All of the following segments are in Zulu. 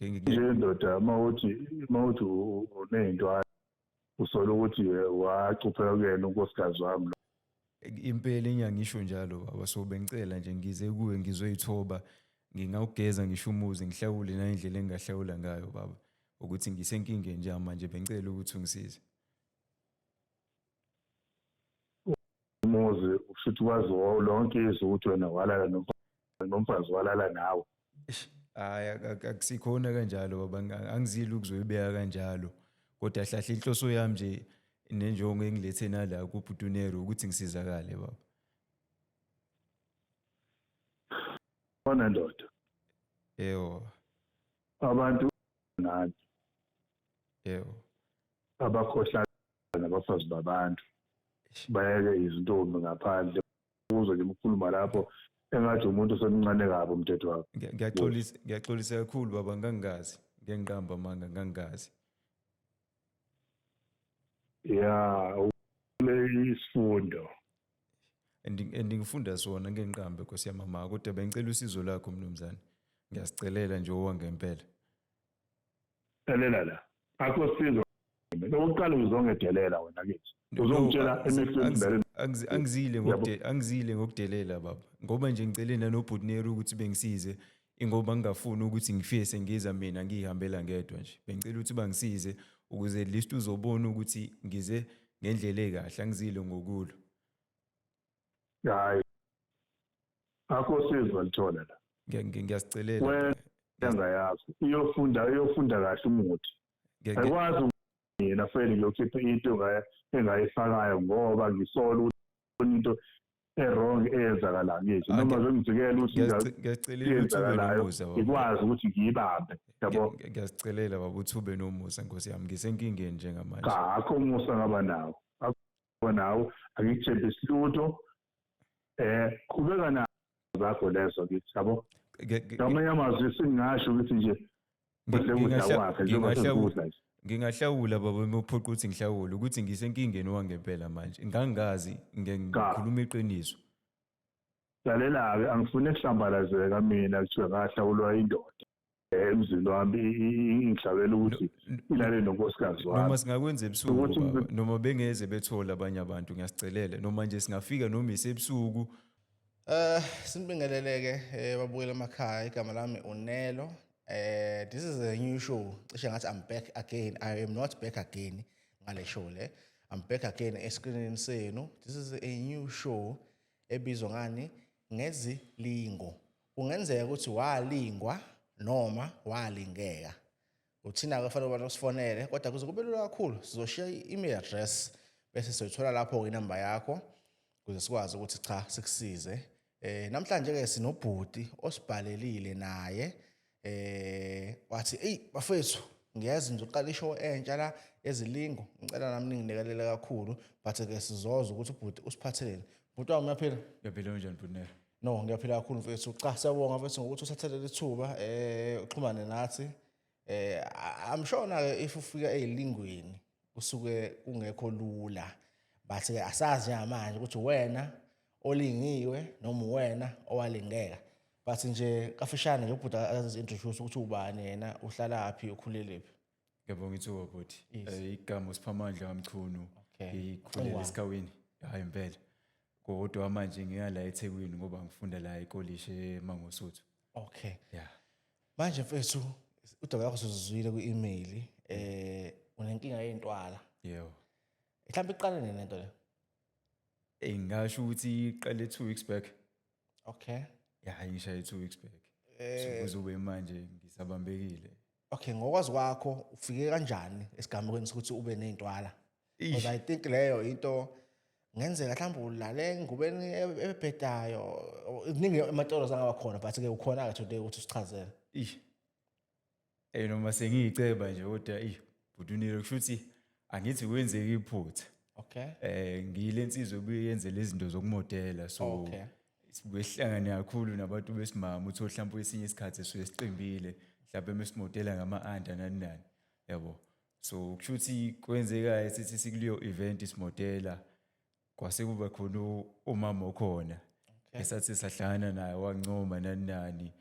Nje ndoda, mawuthi uney'ntwana, usola ukuthi wacupheka kuyena unkosikazi wami lo. Impela ngisho njalo baba, so bengicela nje ngize kuwe ngizoyithoba, ngingawugeza ngisho umuzi, ngihlawule nayindlela engingahlawula ngayo baba, ukuthi ngisenkingeni njengamanje, bengicela ukuthi ungisize. Umuzi ushuthi kwazi lonke izwe ukuthi wena walala nomfazi walala nawe. Hhayi, akusikhona kanjalo baba, angizile ukuzoyibeka kanjalo, kodwa hlahle inhloso yami nje nenjongo engilethe nala kuBhutunero ukuthi ngisizakale baba. Khona ndoda. Yebo. Abantu nani. Yebo. Abakhohlakala nabafazi babantu. Bayeke izintombi ngaphandle. Uzwe nje ukukhuluma lapho engathi umuntu osemncane kabi umthetho wakho. Ngiyaxolisa, ngiyaxolisa kakhulu baba, ngangingazi. Ngiyangiqamba amanga, ngangingazi. Ya, le isifundo. And ngifunda sona, ngengiqambe Nkosi yamama, kodwa bengicela usizo lakho mnumzane. Ngiyasicelela nje owangempela. Lalela la. Akho sizo. Okokuqala uzongedelela wena kithi. Uzongitshela emehlweni mbele. Angizile angizile ngokudelela baba. Ngoba nje ngicele nanoBhutneri ukuthi bengisize, ingoba ngingafuni ukuthi ngifike sengiza mina ngihambela ngedwa nje. Bengicela ukuthi bangisize ukuze at least uzobona ukuthi ngize ngendlela ekahle, angizile ngokulo. Hayi. Akho sizo alithola la. Ngiyasicelela. Wena engayazi. Iyofunda kahle umuthi. Ayikwazi mina fele ngiyokhipha into engayifakayo ngoba ngisola ukuthi into e-wrong eyenzakala kithi, noma zengijikela ukuthi ngiyacelela ukuthi ube nomusa, ngikwazi ukuthi ngiyibambe, yabo. Ngiyasicelela baba ukuthi ube nomusa, Nkosi yami, ngisenkingeni njengamanje. Cha, akho umusa ngaba nawo, akho nawo, angikuthembisi lutho. Qhubeka nazo zakho lezo kithi, yabo. Ngamanye amazwi singasho ukuthi nje kudla kwakhe njengoba sesikudla nje. Ngingahlawula baba, uma uphoqa ukuthi ngihlawule, ukuthi ngisenkingeni wangempela manje. Ngangazi, ngikhuluma iqiniso. Lalela-ke, angifuni kuhlambalazeka mina kuthiwe ngahlawulwa indoda emzini wami, ingihlawulela ukuthi ilale nonkosikazi wami. Noma singakwenza ebusuku baba, noma bengeze bethola abanye abantu, ngiyasicelela. Noma nje singafika noma isebusuku. Sinibingeleleke babukela emakhaya, igama lami uNelo. This is a new show. Cishe ngathi I'm back again. I am not back again ngale show le. I'm back again escreenini senu. This is a new show ebizwa ngani? Ngezilingo. Kungenzeka ukuthi walingwa noma walingeka. Uthina ke fanele abantu usifonele, kodwa kuze kube lula kakhulu sizoshiya i-email address bese soyithola lapho inamba yakho ukuze sikwazi ukuthi cha sikusize. Namhlanje ke sinobhuti osibhalelile naye, wathi hey bafethu, ngiyazi nje uqala ishow entsha la ezilingo, ngicela nami ningilekelele kakhulu, but ke sizozwa ukuthi ubhuti usiphatheleni. Bhuti wami, uyaphila? Ngiyaphila, unjani Bhutneri? No, ngiyaphila kakhulu mfethu. Cha, siyabonga mfethu ngokuthi uthathe leli thuba uxhumane nathi. I'm sure na if ufika ezilingweni kusuke kungekho lula. But ke asazi njengamanje ukuthi wena olingiwe noma wena owalingeka. But nje kafishane nje ubhuti azi-introduce ukuthi ubani yena, uhlalaphi, ukhulelephi. Ngiyabonga ithuba bhuti. Igama uSiphamandla kaMchunu. Ngikhulele eSikhawini. Hayi impela. Kodwa manje ngiya la eThekwini ngoba ngifunda la ekolishi eMangosuthu. Okay. Yeah. Manje mfethu, udaba yakho sizuzwile kwi-email, unenkinga yentwala. Yebo. Mhlawumbe iqale nini lento le? Ngingasho ukuthi iqale 2 weeks back. Okay. Yeah, ngishaye 2 weeks back. So kuzobe manje ngisabambekile. Okay, ngokwazi kwakho ufike kanjani esigamekweni sokuthi ube ney'ntwala? Because I think leyo into ngenzeka mhlawumbe ulale engubeni ebhedayo, kuningi amatolo angaba khona, but ke ukhona-ke today ukuthi usichazele. Ish. Noma sengiyiceba nje kodwa bhuti kusho ukuthi angithi kwenzeka iphutha. Okay. Ngile nsizwa ebuye yenze lezi zinto zokumodela, so sibuye sihlangane kakhulu nabantu besimama, uthole mhlawumbe kwesinye isikhathi suke siqimbile mhlawumbe mesimodela ngama-anda nani nani, yabo. So kusho ukuthi kwenzekayo sithi sikuleyo event simodela, kwase kuba khona umama okhona esathi sahlangana naye wancoma nani nani.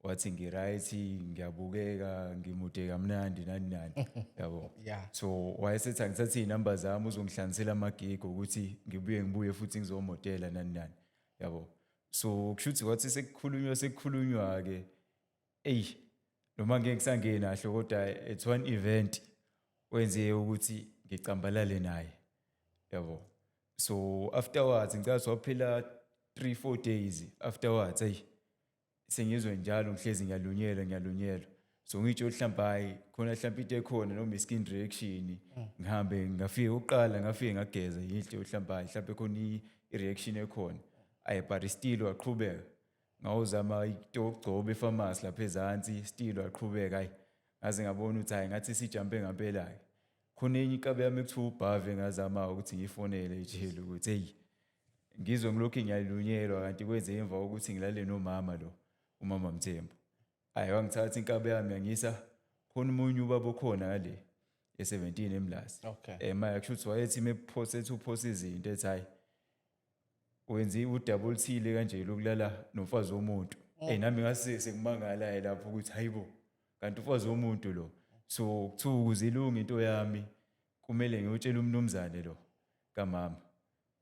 Wathi ngi-right, ngiyabukeka, ngimude kamnandi, nani nani, yabo. So wayesethi angithathe iy'namba zami, uzongihlanganisela amagigo ukuthi ngibuye futhi ngizomodela, nani nani, yabo. So kusho ukuthi wathi sekukhulunywa-ke, eyi, noma ngeke ngisangeni kahle, kodwa at one event wenze ukuthi ngicambalale naye, yabo. So afterwards ngicabanga waphela 3 4 days afterwards, hey, sengizwe njalo ngihlezi ngiyalunyelwa, ngiyalunyelwa. So ngitsho mhlawumbe hayi khona mhlawumbe into ekhona noma i-skin reaction. Ngihambe ngafika uqala, ngafike ngageza yinhle, mhlawumbe hayi mhlawumbe khona i-reaction ekhona, ayi, but still waqhubeka. Ngawuzama into yokugcoba efamasi lapha ezansi, still waqhubeka. Hayi, ngaze ngabona ukuthi hayi, ngathi sijampe ngampela-ke. Khona enye inkabi yami ekuthiwa ubhave, ngazama ukuthi ngiyifonele ejele ukuthi hey, ngizwe ngilokhu ngiyalunyelwa, kanti kwenze emva kokuthi ngilale nomama lo, umama Mthembu. Hayi, wangithatha inkabi yami yangisa khona umunye ubaba okhona ngale e-17 eMlazi. Manje kusho ukuthi wayethi mephose, ethi uphose izinto, ethi hayi, wenze udouble thile kanje lokulala nomfazi womuntu. Nami ngase sekumangala lapho ukuthi hayibo, kanti umfazi womuntu lo. So kuthiwa ukuze ilunge into yami kumele ngiyotshela umnumzane lo kamama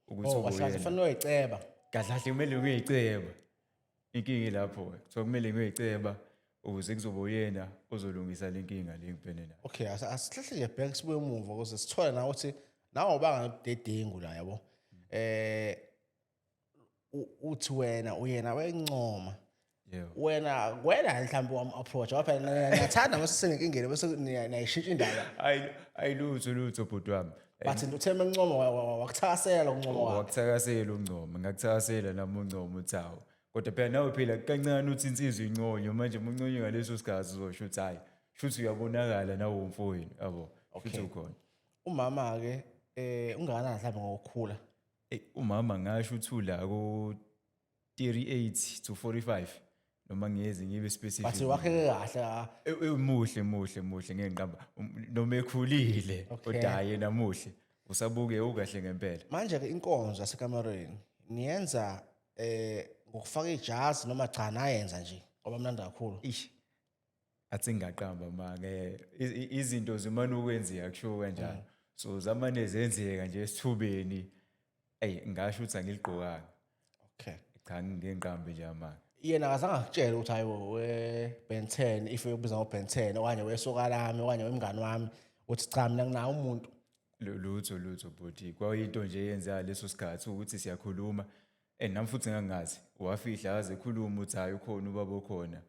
ukuthi Oh, kahle kahle ubuyena. Kufanele uyiceba. Kahle kahle kumele ngiyiceba. Inkinga ilapho ke, kuthiwa kumele ngiyiceba ukuze kuzoba uyena ozolungisa le nkinga le ngibhene nayo. Okay, asihlehle nje back, sibuye emuva ukuze sithole na ukuthi nawe ubanga nobudedengu la, yabo. Uthi wena uyena wencoma. Yebo. Wena mhlawumbe wam approach ngoba phela niyathanda mase senenkingeni bese niyayishintsha indaba. Ayi, ayilutho lutho, bhuti wami. But uthe mencoma wakuthakasela ukuncoma kwakhe. Wakuthakasela uncoma, ngakuthakasela nami uncoma, uthi hawu. Kodwa phela nawe phela kancane uthi insizwa inconyo manje, uma unconywe ngaleso sikhathi uzosho ukuthi hayi, shuthi uyabonakala nawe umfowenu, yabo. Shuthi ukhona. Umama ke ungakanani mhlawumbe ngokukhula? Ey, umama ngasho uthi ula ko 38 to 45, noma ngiyezi ngibe specific. But wakheke kahle, ah. Muhle, muhle, muhle, ngeke ngiqamba noma ekhulile, kodwa yena muhle, usabuke ukahle ngempela. Manje ke inkonzo yasekamereni niyenza ngokufaka ijazi noma cha, nayenza nje ngoba mnandi kakhulu? Ish, athi ngingaqamba ma-ke, izinto zimane ukwenzeka, kushiwo kanjalo. So zamane zenzeka nje esithubeni. Eyi, ngasho ukuthi angiligqokanga. Cha, ngeke ngiqambe nje amanga. Yena akazange akutshele ukuthi hayi we Ben 10, if uyokubiza ngo Ben 10, okanye wesoka lami, okanye wemngani wami, uthi cha, mina nginawo umuntu? Lutho lutho, bhuti. Kwakuyinto nje eyenzeka leso sikhathi ukuthi siyakhuluma and nami futhi ngangazi, wafihla, aze ekhuluma ukuthi hhayi, ukhona ubaba okhona.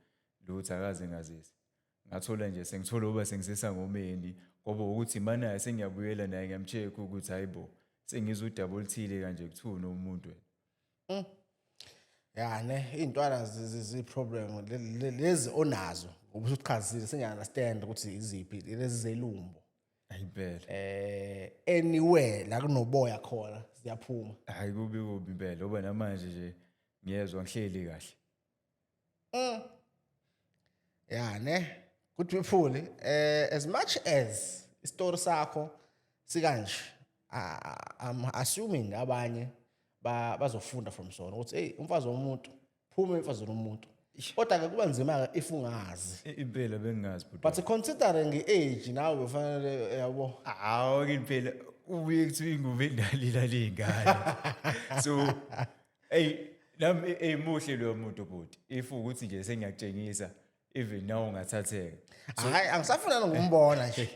Lutho, akaze ngazise. Ngathola nje sengithola uba sengisesangomeni, ngoba ukuthi manaye sengiyabuyela naye, ngiyam-check ukuthi hayi bo, sengizwe udaba oluthile kanje, kuthiwa unomuntu wena. Ya ne, iy'ntwana ziyi-problem lezi onazo ngoba usuchazile, sengiya-understand ukuthi iziphi lezi zelumbo. Hayi impela. Anywhere la kunoboya khona ziyaphuma. Hayi, kubi kubi impela, ngoba namanje nje ngiyezwa ngihleli kahle. Ya ne, good people, as much as isitori sakho sikanje, I'm assuming abanye bazofunda from sona ukuthi hey, umfazi womuntu, phuma emfazini womuntu. Kodwa ke kuba nzima ke if ungazi. Impela bengingazi, bhuti. But considering i-age nawe ufanele, yabo. Hawu ke impela, ubuye kuthiwa ingubo endala ilala iy'ngane. So eyi, nami, eyi, muhle loyo muntu, bhuti. If ukuthi nje sengiyakutshengisa, even nawe ungathatheka. Hayi, angisafuna nokumbona nje.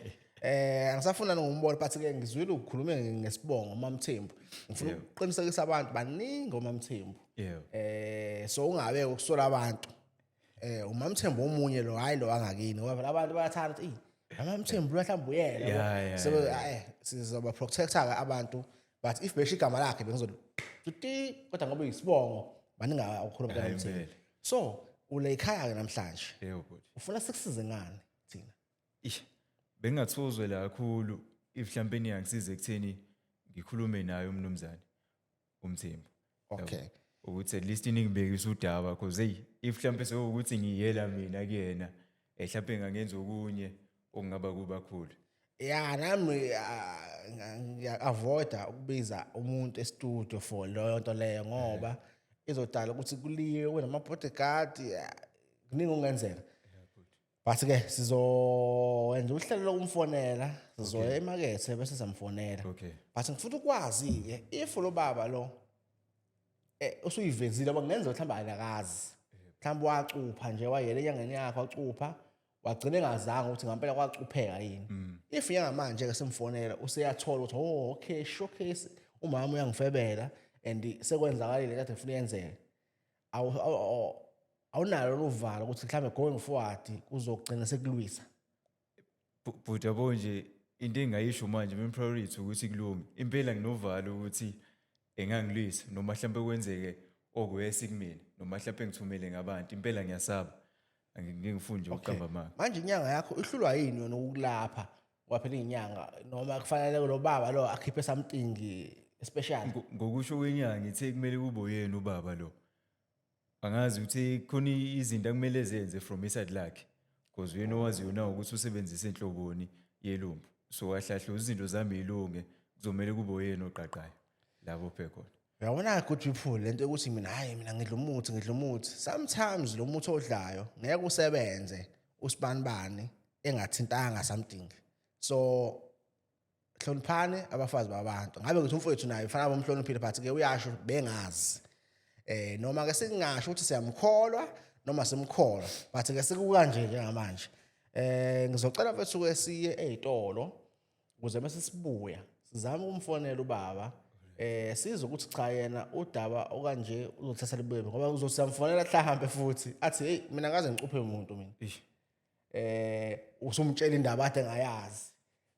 Angisafuna nokumbona, but ke ngizwile ukukhuluma ngesibongo uMamthembu. Ngifuna ukuqinisekisa abantu, baningi oMamthembu. So ungabe ukusola abantu. UMamthembu omunye lo, hayi lo angakini, ngoba phela abantu bayathanda ukuthi uMamthembu lo mhlawumbe uyena, yabo. So sizoba protector ke abantu, but if besho igama lakhe bengizothi tuti, kodwa ngoba isibongo baningi ukukhuluma Hhayi, ngoMamthembu. impela. So ule ekhaya ke namhlanje. Yebo, bhuti. Ufuna sikusize ngani thina? Ish, bengingathozwela kakhulu if mhlawumbe niyangisiza ekutheni ngikhulume naye umnumzane uMthembu. Yabo. Ukuthi at least ningibekise udaba, because hey, if mhlawumbe sekuwukuthi ngiyela mina kuyena, mhlawumbe ngangenza okunye okungaba kubakhulu. Ya nami ngiya-avoida ukubiza umuntu e-studio for leyo nto leyo, ngoba izodala ukuthi kuliwe kunama-bodyguard. Kuningi okungenzeka. But ke sizowenza uhlelo lokumfonela, sizoya emakethe bese samfonela. But ngifuna ukwazi ke, if lo baba lo usuyivezile, ngoba kungenzeka mhlawumbe akakazi, mhlawumbe wacupha nje, wayela enyangeni yakho, wacupha, wagcina engazange ukuthi ngampela kwacupheka yini. If njengamanje ke simfonela, useyathola ukuthi, oh okay, showcase, umama uyangifebela and sekwenzakalile kade ngifuna yenzeke, awunalo luvalo ukuthi mhlawumbe going forward kuzogcina sekulwisa? But yabo nje, into engingayisho manje, main priority ukuthi kulunge impela. Nginovalo ukuthi engangilwisa noma mhlawumbe kwenzeke okwesi kumina, noma mhlawumbe ngithumele ngabantu. Impela ngiyasaba. Angike ngifuni nje ukuqamba amanga. Manje inyanga yakho ihlulwa yini yona ukulapha? Kwaphela inyanga, noma kufanele lo baba lo akhiphe something special? Ngokusho kwenyanga, ithe kumele kube uyena ubaba lo. Angazi ukuthi khona izinto akumele zenze from iside lakhe, because uyena owaziyo na ukuthi usebenzise inhloboni yelumbu. So kahle kahle, izinto zami ilunge, kuzomele kube uyena oqaqayo labo phe khona. Uyabona, good people, lento yokuthi mina, hayi, mina ngidla umuthi, ngidla umuthi, sometimes lo muthi odlayo ngeke usebenze usibanibani engathintanga something. So hloniphani abafazi babantu. Ngabe ngithi umfowethu naye kufanele abamhloniphile, but ke uyasho bengazi, noma ke singasho ukuthi siyamkholwa noma simkholwa, but ke sekukanje njengamanje. Ngizocela mfethu ke siye ezitolo ukuze bese sibuya sizame ukumfonela ubaba, sizwe ukuthi cha, yena udaba okanje uzothatha libuye, ngoba uzosamfonela mhlawumbe futhi athi, hey, mina ngaze ngicuphe umuntu mina. Eish. Usumtshela indaba ade ngayazi,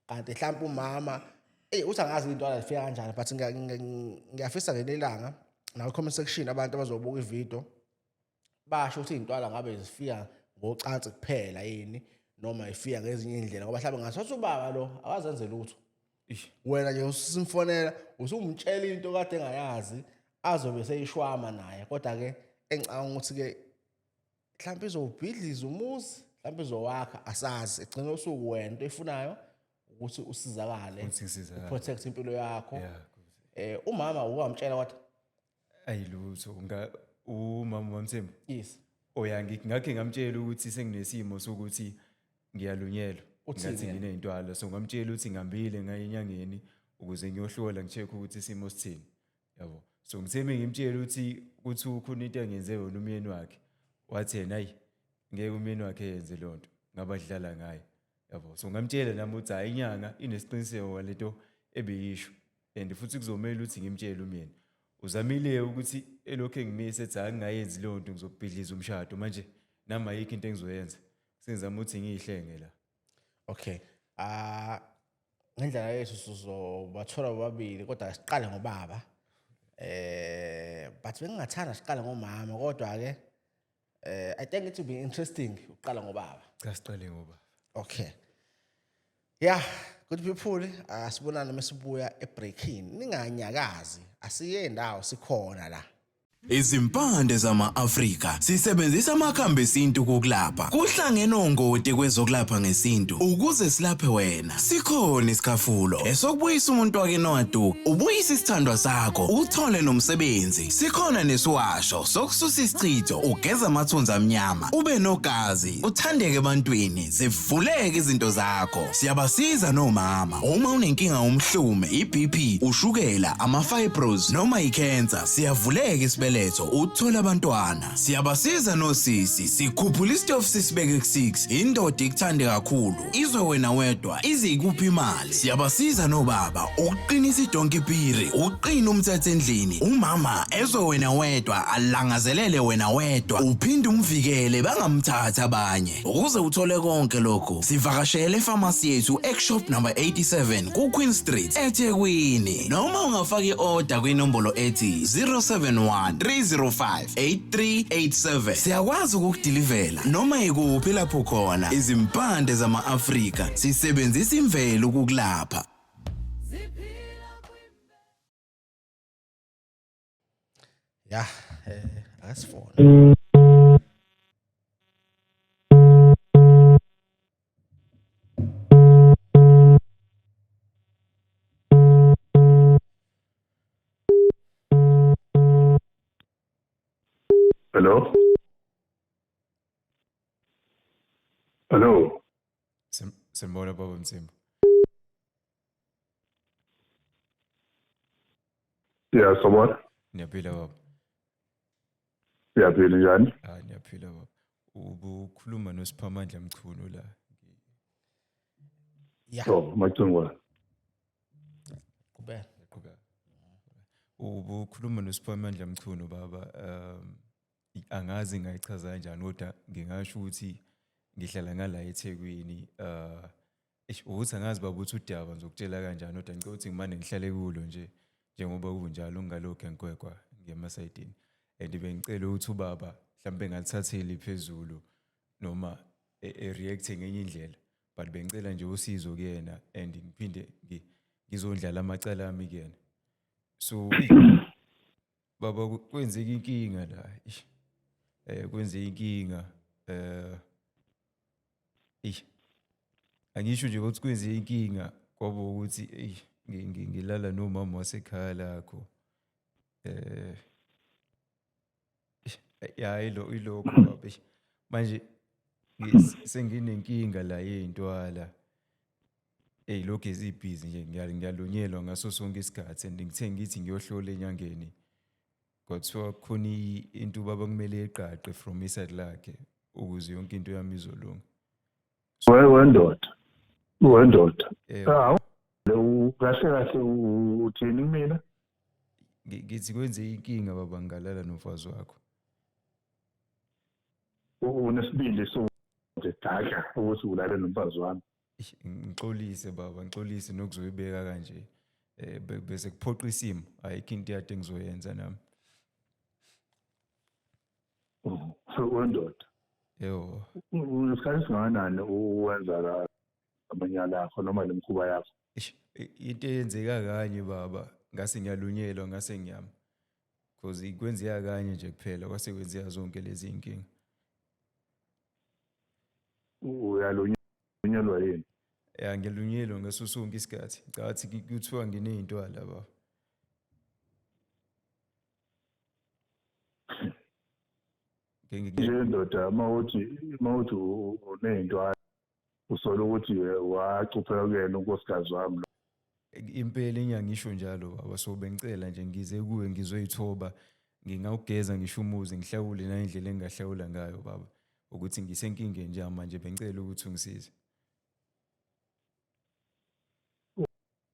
kanti mhlawumbe umama, ey, uthi angazi into zifika kanjani. But ngiyafisa ngelinye ilanga na comment section abantu abazobuka ivideo basho ukuthi iy'ntwala ngabe zifika ngocansi kuphela yini noma ifika ngezinye iy'ndlela, ngoba mhlawumbe ngathatha ubaba lo akazenze lutho. Eish. Wena nje usimfonela, usumtshela into kade engayazi, azobe seyishwama naye. Kodwa-ke engicabanga ukuthi-ke mhlawumbe izowubhidliza umuzi, mhlawumbe izowakha, asazi. Egcina usuku wena into efunayo ukuthi usizakale. Ukuthi ngisizakale. Uprotect impilo yakho. Yeah. Umama uwamtshela kodwa? Ayilutho nga umama wamthembu. Yes. Oya, ngakhe ngamtshela ukuthi senginesimo sokuthi ngiyalunyelwa. Uthini ngathi yena? Nginey'ntwala, so ngamtshela ukuthi ngihambile ngaye enyangeni ukuze ngiyohlola, ngi-check ukuthi isimo sithini, yabo. So ngithe ngimtshela ukuthi ukhona into engenze yona umyeni wakhe, wathi yena, hayi, ngeke umyeni wakhe yenze leyo nto, ngabadlala ngaye, yabo. So ngamtshela nami ukuthi hhayi, inyanga inesiqiniseko ngalento ebeyisho and futhi kuzomele ukuthi ngimtshele umyeni. Uzamile ukuthi elokhu engimise ethi hayi, ngingayenzi leyo nto, ngizobhidliza umshado. Manje nami ayikho into engizoyenza, sengizama ukuthi ngiyihlenge la. Okay, ah, ngendlela yethu sizobathola bobabili, kodwa siqale ngobaba. But bengingathanda siqale ngomama, kodwa ke I think it will be interesting ukuqala ngobaba. Cha, siqale ngoba. Okay, yeah, good people, asibonane mesibuya ebreakini. Ninganyakazi, asiye ndawo, sikhona la. Izimpande zama-Afrika, sisebenzisa amakhambi esintu kokulapha. Kuhlangene ongoti kwezokulapha ngesintu ukuze silaphe wena. Sikhona isikhafulo esokubuyisa umuntu wakhe nowaduka, ubuyise isithandwa sakho, uthole nomsebenzi. Sikhona nesiwasho sokususa isichitho, ugeza amathunzi amnyama, ube nogazi, uthandeke ebantwini, zivuleke izinto zakho. Siyabasiza nomama uma unenkinga umhlume, i-BP, ushukela, ama-fibros noma i-cancer, siyavuleka isibeletho, uthole abantwana. Siyabasiza nosisi, sikhuphula isitofu sisibeke ku-6, indoda ikuthande kakhulu, izwe wena wedwa, ize ikuphi imali. Siyabasiza nobaba ukuqinisa idonki piri, uqine umthetho endlini, umama ezwe wena wedwa, alangazelele wena wedwa, uphinde umvikele bangamthathi abanye. Ukuze uthole konke lokhu, sivakashele efamasi yethu ekshop number 87 ku-Queen Street eThekwini, noma ungafaka i-order kwinombolo ethi 071 305 8387. Siyakwazi ukukudilivela noma ikuphi lapho khona. Izimpande zama-Afrika, sisebenzisa imvelo ukukulapha. Ya, akasifone. Hello? Hello. Sanibona baba Mthembu. Yeah, sawubona. Niyaphila baba? Siyaphila, njani? Ah, niyaphila baba. Ubukhuluma noSiphamandla Mchunu la. Ya. Oh, Macingwane. Qhubeka. Qhubeka. Ubukhuluma noSiphamandla Mchunu baba. Angazi ngayichaza kanjani, kodwa ngingasho ukuthi ngihlala ngala eThekwini. Eish, ukuthi angazi baba ukuthi udaba ngizokutshela kanjani, kodwa ngicela ukuthi ngimane ngihlale kulo nje njengoba kunjalo, ngingalokhu ngikwekwa ngemasayidini. And bengicela ukuthi ubaba mhlawumbe engalithatheli phezulu noma e-react-e ngenye indlela, but bengicela nje usizo kuyena and ngiphinde ngizondlala amacala ami kuyena. So baba, kwenzeka inkinga la. Eish. Kwenzeka inkinga, eish, angisho nje ukuthi kwenzeka inkinga, kwaba ukuthi eyi, ngilala nomama wasekhaya lakho. Eish, ya, ilokho baba. Eish, manje senginenkinga la yey'ntwala ey'lokhu ezibhizi nje, ngiyalunyelwa ngaso sonke isikhathi, and ngithe ngithi ngiyohlola enyangeni, kwathiwa kukhona into ubaba kumele eqaqe from i-side lakhe ukuze yonke into yami izolunga. Wendoda. Wendoda. Yebo. Ah, kahle kahle uthini kumina? Ngithi kwenze inkinga baba, ngalala nomfazi wakho. Unesibindi so nje daka ukuthi ulale nomfazi wami. Eish, ngixolise baba, ngixolise nokuzoyibeka kanje. Bese kuphoqa isimo, ayikho into yade engizoyenza nami. So wendoda. Yebo. Unesikhathi esingakanani uwenza la amanyala akho noma lemikhuba yakho? Eish, into eyenzeka kanye baba, ngase ngiyalunyelwa, ngase ngiyama. Because kwenzeka kanye nje kuphela, kwase kwenzeka zonke lezi inkinga. Uyalunyelwa yini? Ya, ngiyalunyelwa ngaso sonke isikhathi. Ngathi kuthiwa nginey'ntwala baba. Nje ndoda, mawuthi uney'ntwala, usola ukuthi wacupheka kuyena unkosikazi wami lo. Impela inyanga isho njalo baba, so bengicela nje ngize kuwe ngizoyithoba, ngingawugeza ngisho umuzi, ngihlawule nayindlela engingahlawula ngayo baba, ukuthi ngisenkingeni njengamanje, bengicela ukuthi ungisize.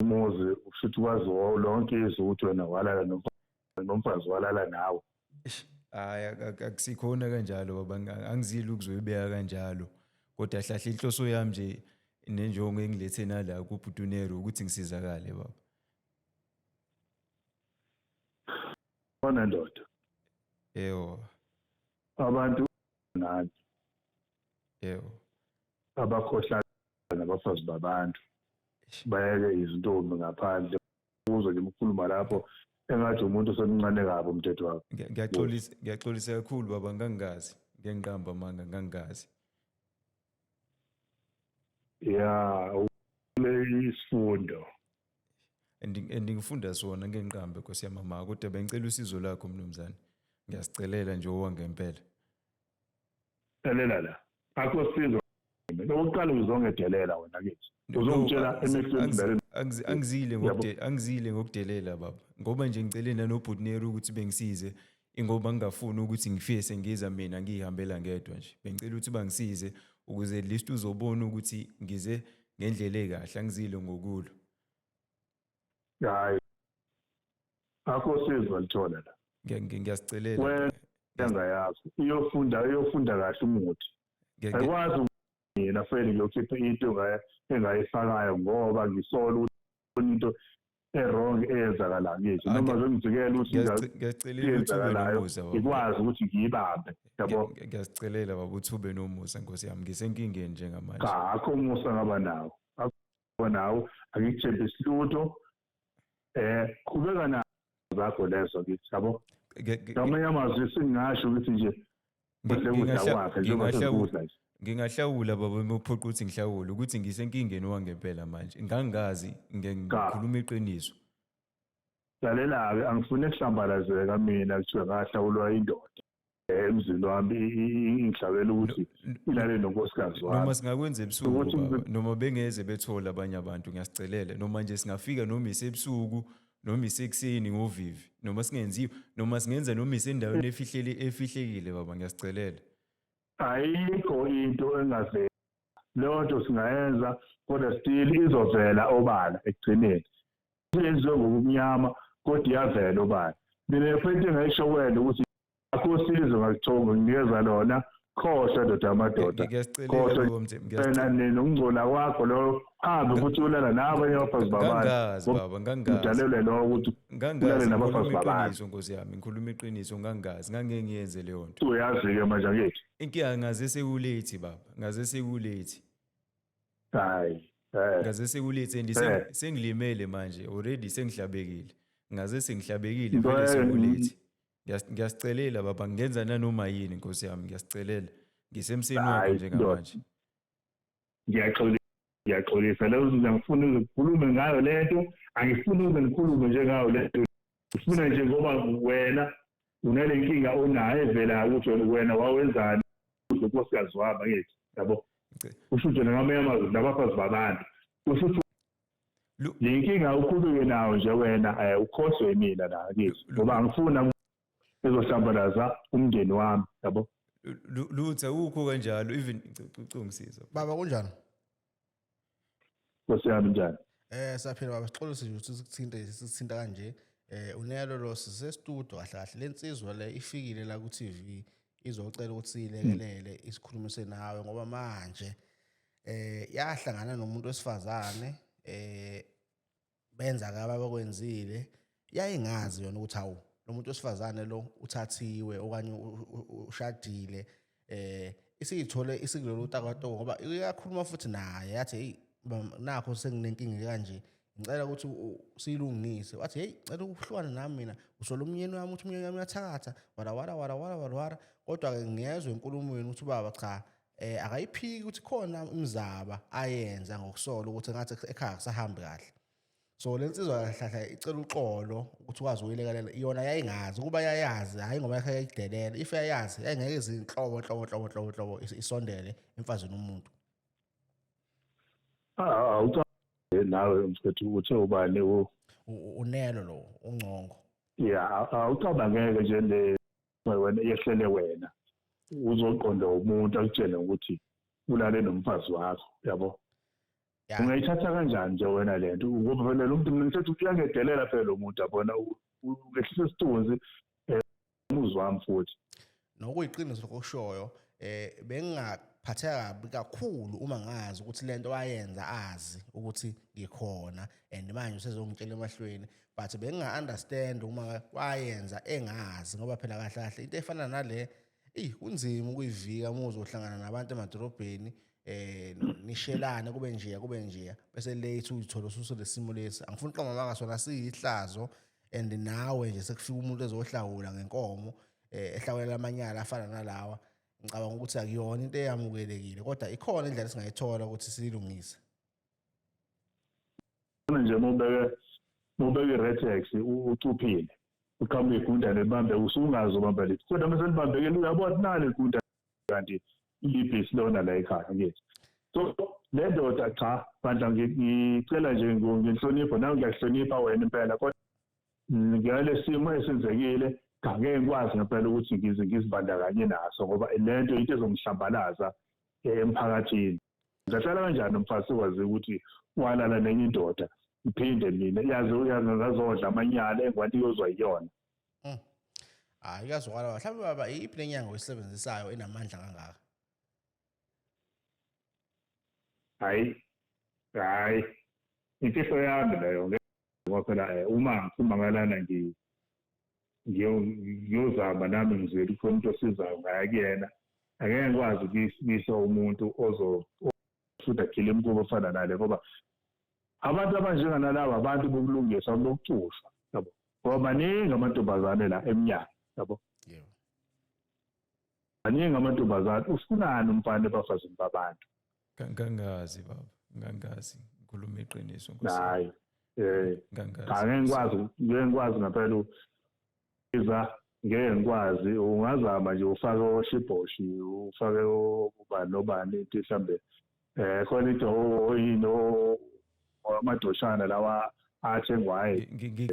Umuzi kushuthi kwazi lonke izwe ukuthi wena walala nomfazi walala nawe. Eish, hhayi, akusikhona kanjalo baba, angizile ukuzoyibeka kanjalo, kodwa hlahle inhloso yami nje nenjongo engilethe nala kuBhutunero ukuthi ngisizakale baba. Bona ndoda. Yebo. Abantu nani. Yebo. Abakhohlakala nabafazi babantu. Bayeke izintombi ngaphandle. Uzwe nje ukukhuluma lapho engathi umuntu osemncane kabi umthetho wakho. Ngiyaxolisa, ngiyaxolisa kakhulu baba, ngangingazi. Ngiyangiqamba amanga, ngangingazi. Ya, le isifundo. And ngifunda sona, ngengiqambe Nkosi yami mama, kodwa bengicela usizo lakho mnumzane. Ngiyasicelela nje owangempela. Lalela la. Akho sizo. Okokuqala uzongedelela wena kithi. Uzongitshela emehlweni vele. Angizile ngokudelela baba. Ngoba nje ngicele nanoBhutnero ukuthi bengisize, ingoba ngingafuni ukuthi ngifike sengiza mina ngihambela ngedwa nje. Bengicela ukuthi bangisize ukuze at least uzobona ukuthi ngize ngendlela ekahle, angizile ngokulo. Hayi. Akho sizo alithola la. Ngiyasicelela. Wena yakho iyofunda kahle umuthi. Ayikwazi mina fanele ngiyokhipha into engayifakayo ngoba ngisola ukuthi into e-wrong eyenzakala kithi. Noma bengivikela ukuthi Ngiyacilela ukuthi ube nomusa baba. Ngikwazi ukuthi ngiyibambe, yabo. Ngiyasicelela baba ukuthi ube nomusa Nkosi yami, ngisenkingeni njengamanje. Cha, akho umusa ngaba nawo. Akho nawo, angikuthembisi lutho. Qhubeka nazo zakho lezo kithi, yabo. Ngamanye amazwi singasho ukuthi nje ukudla kwakhe njengoba sesikudla nje. Ngingahlawula baba, uma uphoqa ukuthi ngihlawule, ukuthi ngisenkingeni wangempela manje. Ngangazi, ngikhuluma iqiniso. Lalela-ke, angifuni kuhlambalazeka mina kuthiwe ngahlawulwa indoda. Emzini wami ingihlabela ukuthi ilale nonkosikazi wami. Noma singakwenza ebusuku baba, noma bengeze bethola abanye abantu, ngiyasicelela. Noma nje singafika noma isebusuku noma isekuseni ngovivi, noma singenziwe, noma singenza noma isendaweni efihlele efihlekile baba, ngiyasicelela. Ayikho into engaveli. Leyo nto singayenza, kodwa still izovela obala ekugcineni. Yenziwe ngokumnyama kodwa iyavela obala. Mina point engayisho kuwena ukuthi akho usizo ngakuthola, nginikeza lona, khohlwa ndoda yamadoda. Ngiyasicelela baba Mthembu, wena nokungcola kwakho lo, hambe futhi ulala nabanye abafazi babantu. Ngangazi baba, ngangazi. Udalelwe lo ukuthi ulale nabafazi babantu. Nkosi yami, ngikhuluma iqiniso, ngangazi, ngangeke ngiyenze leyo nto. Uyazi-ke manje angithi. Inkinga ngaze sekulethi baba, ngaze sekulethi. Hayi. Ngaze sekulethi and sengilimele manje, already sengihlabekile. Ngaze sengihlabekile vele sekulethi. Ngiyasicelela baba, ngenza nanoma yini Nkosi yami, ngiyasicelela. Ngisemseni wakho njengamanje. Ngiyaxolisa, ngiyaxolisa. Leyo zinto angifuni ngikhulume ngayo lento, angifuni ukuze ngikhulume nje ngayo lento. Ngifuna nje ngoba wena unale nkinga onayo evelayo ukuthi wena wawenzani unkosikazi wami angithi, yabo. Kusho ukuthi ngamanye amazwi nabafazi babantu. Kusho ukuthi le nkinga ukhuluke nayo nje wena, ukhohlwe mina la angithi, ngoba angifuni ezohlambalaza umndeni wami, yabo. Lutho awukho kanjalo, even ngisiza. Baba kunjani? Nkosi yami njani? Saphila baba, sixolise nje ukuthi sikuthinte sisithinta kanje. Unelo lo sise studio kahle kahle. Lensizwa le ifikile la ku TV izocela ukuthi siyilekelele isikhulumise nawe ngoba manje yahlangana nomuntu wesifazane, benza kabi abakwenzile. Yayingazi yona ukuthi hawu lo muntu wesifazane lo uthathiwe okanye ushadile. Isiyithole isikulolu takatoko ngoba iyakhuluma futhi naye yathi hey nakho senginenkinga kanje, ngicela ukuthi siyilungise. Wathi hey ngicela ukuhlukana nami mina, usola umyeni wami ukuthi umyeni wami uyathakatha wara wara wara wara wara wara. Kodwa ke ngiyezwa enkulumweni ukuthi ubaba cha, akayiphiki ukuthi khona imizaba ayenza ngokusola ukuthi ngathi ekhaya kusahambi kahle. So lensizwa kahle icela uxolo ukuthi ukwazi ukuyilekelela. Yona yayingazi, ukuba yayazi hayi ngoba yayidelela, if yayazi yayingeke izinhlobo nhlobo nhlobo nhlobo nhlobo isondele emfazini umuntu. Nawe mfethu uthe ubani uNelo lo uNgcongo. Yeah, awucabangeke nje le wena yehlele wena uzoqonda umuntu akutshele ukuthi ulale nomfazi wakho, yabo. Ungayithatha kanjani nje wena lento? Ngoba phela lo muntu mina ngithi uyangedelela phela lo muntu, yabona, ungehlisa isithunzi umuzi wami futhi. Nokuyiqiniso okushoyo, bengingaphatheka kabi kakhulu uma ngazi ukuthi lento wayenza azi ukuthi ngikhona and manje usezongitshela emahlweni, but benginga-understand uma wayenza engazi, ngoba phela kahle kahle into efana nale kunzima ukuyivika uma uzohlangana nabantu emadolobheni, nishelane kube njeya kube njeya, bese late uyithola ususele simo lesi. Angifuni uqamba amanga, sona siyihlazo and nawe nje sekufika umuntu ezohlawula ngenkomo, ehlawulela amanyala afana nalawa. Ngicabanga ukuthi akuyona into eyamukelekile, kodwa ikhona indlela esingayithola ukuthi siyilungise. Nje mubeke i-Retex ucuphile uqhamuke igundane libambe, usungazi ubamba liphi, kodwa mase libambekile uyabona nalo igundane kanti ilibhisi lona la ekhaya ngithi. So le ndoda cha bandla, ngicela nje ngenhlonipho, nawe ngiyakuhlonipha wena impela, kodwa ngale simo esenzekile ngeke ngikwazi ngempela ukuthi ngize ngizibandakanye naso, ngoba lento into ezongihlambalaza emphakathini. Ngahlala kanjani nomfazi okwazi ukuthi walala nenye indoda, ngiphinde mina yazi uyazodla amanyala engwaniyozwa yiyona. Hayi kuyazwakala. Mhlawumbe baba iyiphi lenyanga oyisebenzisayo enamandla kangaka? Hayi hayi, imfihlo yami leyo, ngoba phela uma ngiphuma ngalana ngiyozama nami ngizwele ukhona umuntu osizayo ngaya kuyena, angeke ngikwazi ukuyisa umuntu ozofuthi agile imikhuba ofana nale, ngoba abantu abanjenganalaba abantu bokulungisa bokucushwa, yabo, ngoba baningi amantombazane la emnyango, yabo. Baningi amantombazane. Ufunani umfana ebafazini babantu? Ngangazi baba, ngangazi, ngikhuluma iqiniso Nkosi. Hayi, angeke ngikwazi, ngeke ngikwazi ngempela iza. Ngeke ngikwazi. Ungazama nje ufake oshibhoshi, ufake ubani nobani, into mhlambe khona into oyini, amadoshana lawa athengwayo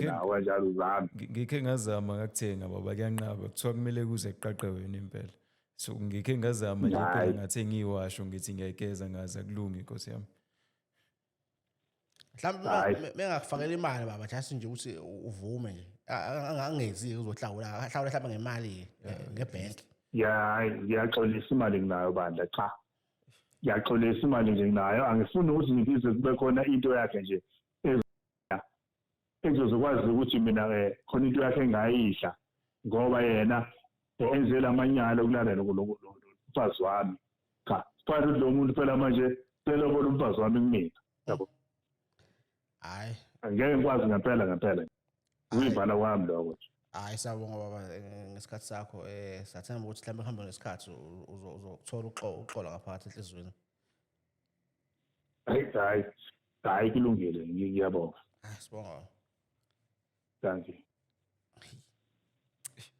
nawo kanjalo, uzame. Ngikhe ngazama ngakuthenga, baba, kuyanqaba. Kuthiwa kumele kuze kuqaqe wena impela. So ngikhe ngazama nje phela, ngathenga iwasho, ngithi ngiyayigeza, ngaze akulungi, inkosi yami. Mhlawumbe mengakufakela imali, baba, just nje ukuthi uvume nje, angezi uzohlawula, ahlawula mhlawumbe ngemali ngebhenki. Ya, ngiyaxolisa, imali nginayo bandla. Cha, ngiyaxolisa, imali nje nginayo. Angifuni ukuthi ngibize kube khona into yakhe nje ezozokwazi ukuthi mina-ke khona into yakhe engayidla, ngoba yena enzela amanyala okulala nomfazi wami. Cha, kufanele ukuthi lo muntu phela manje selobola umfazi wami kumina, yabo. Hayi. Angeke ngikwazi ngempela ngempela, ukuyivala kwami lokho nje. Hayi, siyabonga baba ngesikhathi sakho. Sathemba ukuthi mhlawumbe kuhambe ngesikhathi uzothola uxolo ngaphakathi enhliziyweni. Hayi, hayi, hayi, kulungile, ngiyabonga. Hayi, sibonga. Thank you.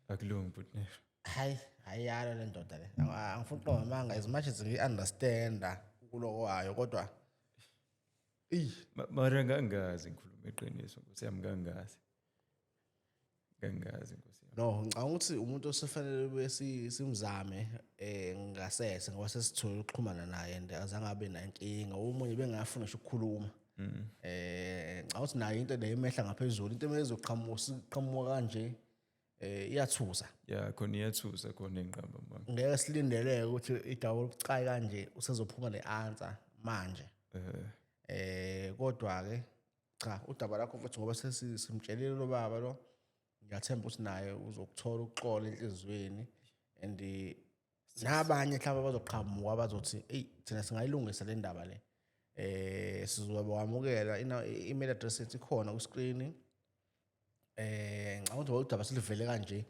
Akulungi, bhuti. Hayi, hayi, yalo le ndoda le, angifuni ukuqamba amanga, as much as ngi-understanda kuloko wayo, kodwa eyi. Mara ngangazi, ngikhuluma iqiniso, nkosi yami, ngangazi, ngangazi, nkosi yami. No, ngicabanga ukuthi umuntu osefanele ube simzame ngasese, ngoba sesithole ukuxhumana naye and azange abe nankinga. Omunye bengafuna ngisho ukukhuluma. Ngicabanga ukuthi naye into le imehla ngaphezulu, into emezoqhamuka siqhamuka kanje iyathusa. Ya, khona iyathusa khona, enqaba mama. Ngeke silindeleke ukuthi idaba olubucayi kanje usezophuma ne-answer manje. Kodwa ke cha, udaba lakho mfethu, ngoba sesimtshelile lo baba lo, ngiyathemba ukuthi naye uzokuthola ukuxola enhliziyweni and nabanye mhlawumbe bazoqhamuka bazothi, eyi, thina singayilungisa le ndaba le. Sizokwamukela. I-email address yethu ikhona ku-screen. Ngicabanga ukuthi udaba silivele kanje,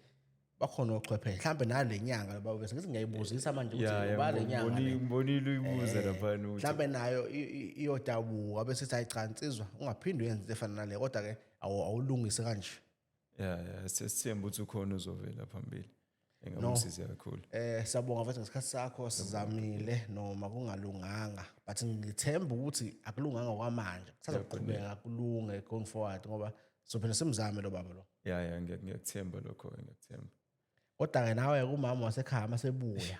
bakhona ochwepheshe mhlawumbe nale nyanga bese ngithi ngiyayibuzisa manje ukuthi uba le nyanga le. Ngibonile uyibuza laphana ukuthi Mhlawumbe nayo iyodabuka bese ithi, hayi cha nsizwa, ungaphinde uyenze into efana nale, kodwa-ke awulungise kanje. Ya, sesithemba ukuthi ukhona uzovela phambili engamsiza kakhulu. Siyabonga mfethu ngesikhathi sakho. Sizamile noma kungalunganga, but ngithemba ukuthi akulunganga kwamanje, kusazoqhubeka kulunge going forward, ngoba sizophinde simzame lo baba lo. Ya, ngiyakuthemba lokho, ngiyakuthemba. Kodwa-ke nawe kumama wasekhaya masebuya,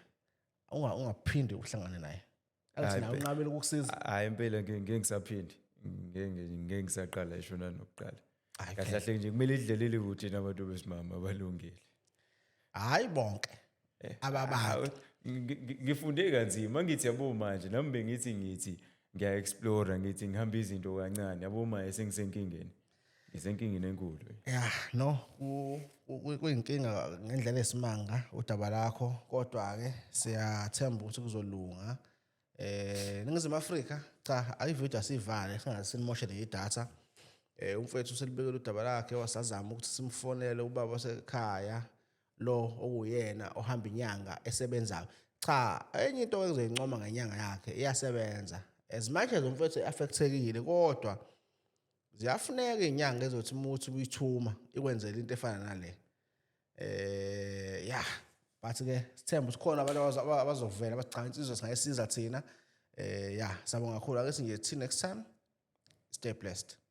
ungaphindi uhlangane naye, angithi? Hhayi, Nawe unqabile ukukusiza. Hhayi, impela ngeke ngisaphinde, ngeke ngisaqala isho nanokuqala. Kahle kahle nje kumele idlelele kude nabantu besimama abalungile. Hhayi bonke ababantu. Hawu, ngifunde kanzima, ngithi yabo manje nami bengithi ngithi ngiya-explore, ngithi ngihamba izinto kancane, yabo manje sengisenkingeni, ngisenkingeni enkulu. Ya, no, kuyinkinga ngendlela esimanga udaba lakho, kodwa-ke siyathemba ukuthi kuzolunga. Ningizimu Afrika, cha, ayividiyo asivale, singaze sinimoshele idatha. Umfowethu uselibekele udaba lakhe, wasazama ukuthi simfonele ubaba wasekhaya lo okuyena ohamba inyanga esebenzayo. Cha, enye into engizoyincoma ngenyanga yakhe, iyasebenza. As much as umfowethu e-affectekile, kodwa ziyafuneka iy'nyanga ezothi uma uthi uyithuma ikwenzele into efana nale. Ya, but ke sithemba ukuthi khona abantu abazovela bathi, cha insizwa, singayisiza thina. Ya, siyabonga kakhulu. Ake sinje, till next time, stay blessed.